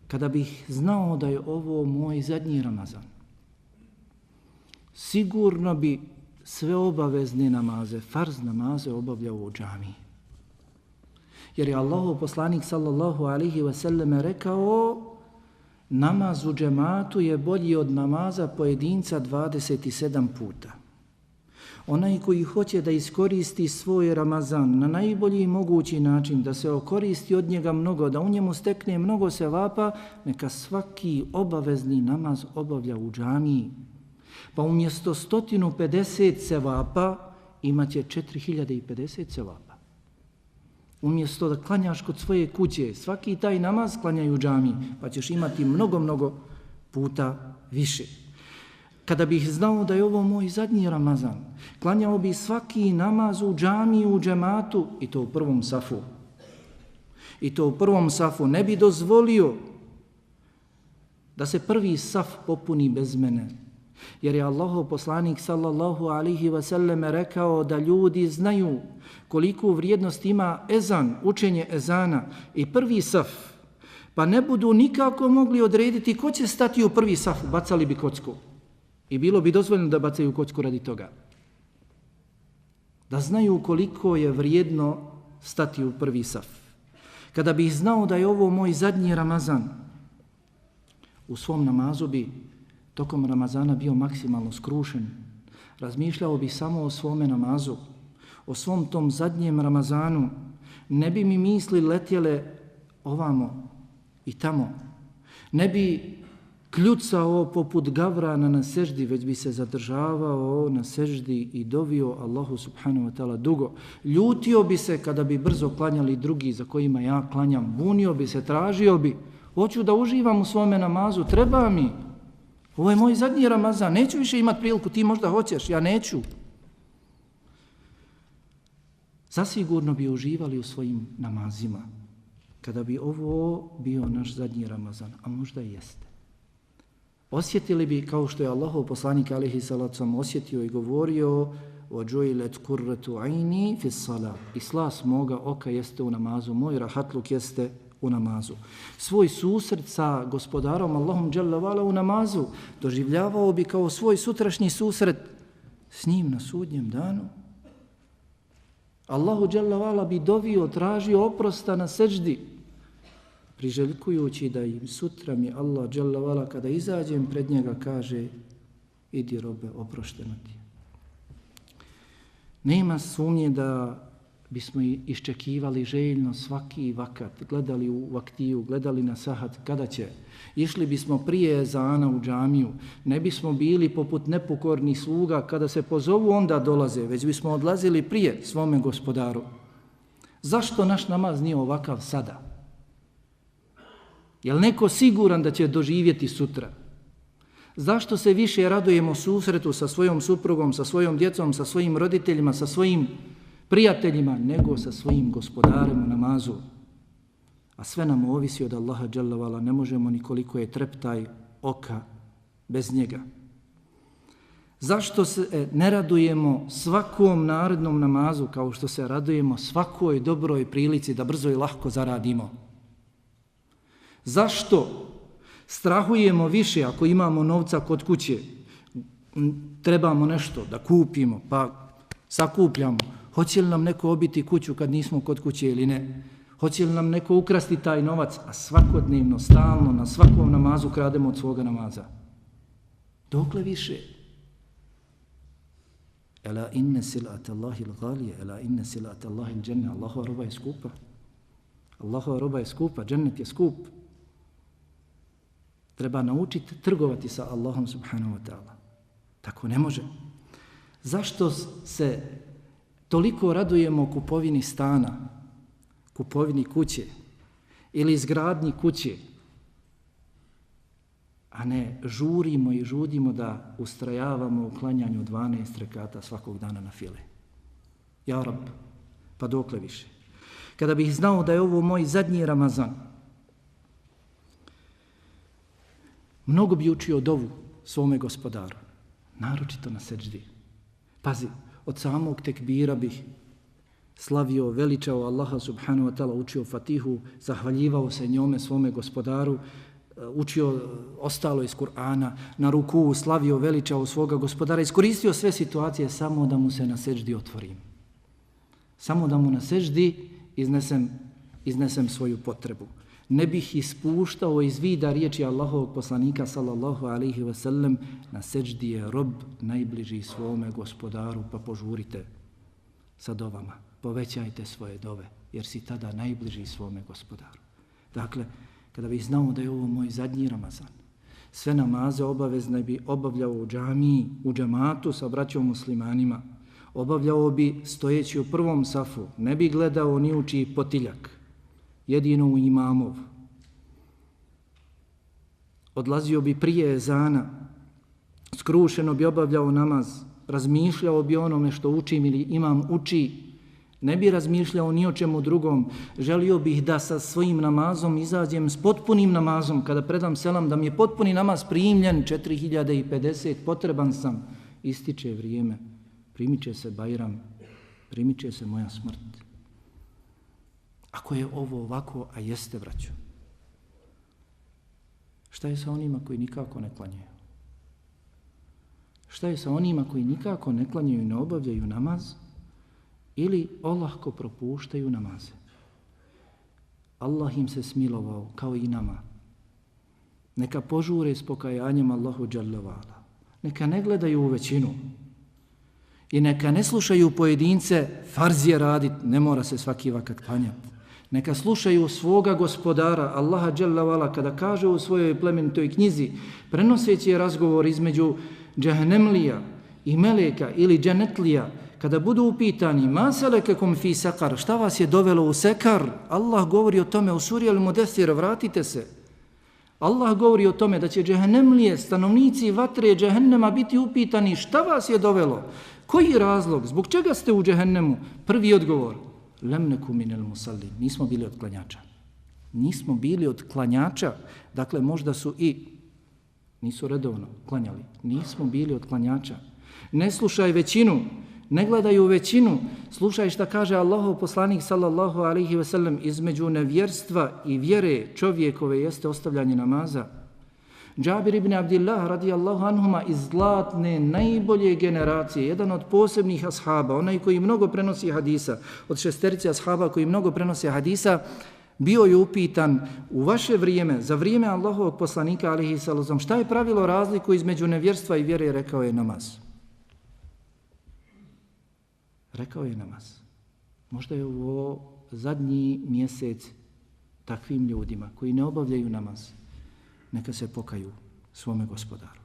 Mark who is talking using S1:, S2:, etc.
S1: kada bih znao da je ovo moj zadnji Ramazan, sigurno bi sve obavezne namaze, farz namaze obavljao u džamiji. Jer je Allahov poslanik sallallahu alaihi wa sallam rekao, namaz u džematu je bolji od namaza pojedinca 27 puta. Onaj koji hoće da iskoristi svoj Ramazan na najbolji mogući način, da se okoristi od njega mnogo, da u njemu stekne mnogo sevapa, neka svaki obavezni namaz obavlja u džamiji. Pa umjesto 150 sevapa imaće 4050 sevapa. Umjesto da klanjaš kod svoje kuće, svaki taj namaz klanjaj u džamiji, pa ćeš imati mnogo puta više. Kada bih znao da je ovo moj zadnji Ramazan, klanjao bih svaki namaz u džamiji, u džematu, i to u prvom safu. I to u prvom safu. Ne bi dozvolio da se prvi saf popuni bez mene. Jer je Allahov poslanik sallallahu alaihi wa sallam rekao da ljudi znaju koliku vrijednost ima ezan, učenje ezana i prvi saf, pa ne budu nikako mogli odrediti ko će stati u prvi saf, bacali bi kocku. I bilo bi dozvoljeno da bacaju kocku radi toga. Da znaju koliko je vrijedno stati u prvi saf. Kada bih znao da je ovo moj zadnji Ramazan, u svom namazu bi tokom Ramazana bio maksimalno skrušen. Razmišljao bih samo o svome namazu, o svom tom zadnjem Ramazanu. Ne bi mi misli letjele ovamo i tamo. Ne bi kljucao poput gavrana na seždi, već bi se zadržavao na seždi i dovio Allahu subhanahu wa ta'ala dugo. Ljutio bi se kada bi brzo klanjali drugi za kojima ja klanjam. Bunio bi se, tražio bi. Hoću da uživam u svome namazu, treba mi. Ovo je moj zadnji Ramazan, neću više imati priliku, ti možda hoćeš, ja neću. Zasigurno bi uživali u svojim namazima kada bi ovo bio naš zadnji Ramazan, a možda i jeste. Osjetili bi, kao što je Allahov poslanik alejhi salatu vesselam osjetio i govorio, وَجُعِلَتْ قُرَّةُ عَيْنِي فِي الصَّلَاةِ i slas moga oka jeste u namazu, moj rahatluk jeste u namazu. Svoj susret sa gospodarom Allahom dželle vala u namazu doživljavao bi kao svoj sutrašnji susret s njim na sudnjem danu. Allahu dželle vala bi dovio, tražio oprosta na seždi, priželjkujući da im sutra mi Allah dželle vala kada izađem pred njega kaže idi robe, oprošteno ti. Nema sumnje da bismo iščekivali željno svaki vakat, gledali u vaktiju, gledali na sahat, kada će. Išli bismo prije ezana u džamiju, ne bismo bili poput nepokornih sluga, kada se pozovu onda dolaze, već bismo odlazili prije svome gospodaru. Zašto naš namaz nije ovakav sada? Je li neko siguran da će doživjeti sutra? Zašto se više radujemo susretu sa svojom suprugom, sa svojom djecom, sa svojim roditeljima, sa svojim prijateljima, nego sa svojim gospodarem u namazu? A sve nam ovisi od Allaha dželle vala, ne možemo ni koliko je treptaj oka bez njega. Zašto se ne radujemo svakom narednom namazu kao što se radujemo svakoj dobroj prilici da brzo i lahko zaradimo? Zašto strahujemo više ako imamo novca kod kuće, trebamo nešto da kupimo, pa sakupljamo. Hoće li nam neko obiti kuću kad nismo kod kuće ili ne? Hoće li nam neko ukrasti taj novac? A svakodnevno, stalno, na svakom namazu krademo od svoga namaza. Dokle više? Ela inne silate Allahi l'galije, ela inne silate Allahi l'đenne. Allahova roba je skupa. Allahova roba je skupa, džennet je skup. Treba naučiti trgovati sa Allahom subhanahu wa ta'ala. Tako ne može. Zašto se toliko radujemo kupovini stana, kupovini kuće ili izgradnji kuće, a ne žurimo i žudimo da ustrajavamo u klanjanju 12 rekata svakog dana na file? Ja Rab, pa dokle više? Kada bih znao da je ovo moj zadnji Ramazan, mnogo bi učio dovu svome gospodaru, naročito na seđdi. Pazi, od samog tekbira bih slavio, veličao Allaha subhanahu wa ta'ala, učio Fatihu, zahvaljivao se njome svome gospodaru, učio ostalo iz Kur'ana, na ruku slavio, veličao svoga gospodara, iskoristio sve situacije samo da mu se na seždi otvorim. Samo da mu na seždi iznesem svoju potrebu. Ne bih ispuštao iz vida riječi Allahovog poslanika sallallahu alaihi wa sallam, na seždi je rob najbliži svome gospodaru, pa požurite sa dovama. Povećajte svoje dove, jer si tada najbliži svome gospodaru. Dakle, kada bih znao da je ovo moj zadnji Ramazan, sve namaze obavezne bi obavljao u džamiji, u džamatu sa braćom muslimanima, obavljao bi stojeći u prvom safu, ne bi gledao ni u čiji potiljak, jedino u imamov. Odlazio bi prije ezana, skrušeno bi obavljao namaz, razmišljao bi onome što učim ili imam uči, ne bi razmišljao ni o čemu drugom, želio bih da sa svojim namazom izađem s potpunim namazom, kada predam selam, da mi je potpuni namaz primljen, 4050, potreban sam, ističe vrijeme, primit će se Bajram, primit će se moja smrt. Ako je ovo ovako, a jeste, braćo, šta je sa onima koji nikako ne klanjaju? Šta je sa onima koji nikako ne klanjaju i ne obavljaju namaz ili olahko propuštaju namaze? Allah im se smilovao kao i nama. Neka požure s pokajanjem Allahu dželle vala. Neka ne gledaju u većinu i neka ne slušaju pojedince, farz je radit, ne mora se svaki vakat klanjati. Neka slušaju svoga gospodara, Allaha dželle vala, kada kaže u svojoj plemenitoj knjizi, prenoseći razgovor između džahnemlija i meleka ili dženetlija, kada budu upitani, ma selekakum fi sakar, šta vas je dovelo u sekar? Allah govori o tome u suri Al-Mudaththir, vratite se. Allah govori o tome da će džahnemlije, stanovnici vatre džahennema biti upitani, šta vas je dovelo? Koji razlog? Zbog čega ste u džahennemu? Prvi odgovor, lem neku minel musallin, nismo bili od klanjača. Nismo bili od klanjača, dakle možda su i nisu redovno klanjali, nismo bili od klanjača. Ne slušaj većinu, ne gledaj u većinu, slušaj šta kaže Allahov poslanik sallallahu alaihi ve sellem, između nevjerstva i vjere čovjekove jeste ostavljanje namaza. Džabir ibn Abdillah radijallahu anhuma iz zlatne najbolje generacije, jedan od posebnih ashaba, onaj koji mnogo prenosi hadisa, od šesterice ashaba koji mnogo prenose hadisa, bio je upitan u vaše vrijeme, za vrijeme Allahovog poslanika alejhi sallam, šta je pravilo razliku između nevjerstva i vjere? Rekao je namaz. Rekao je namaz. Možda je ovo zadnji mjesec takvim ljudima koji ne obavljaju namaz, neka se pokaju svome gospodaru.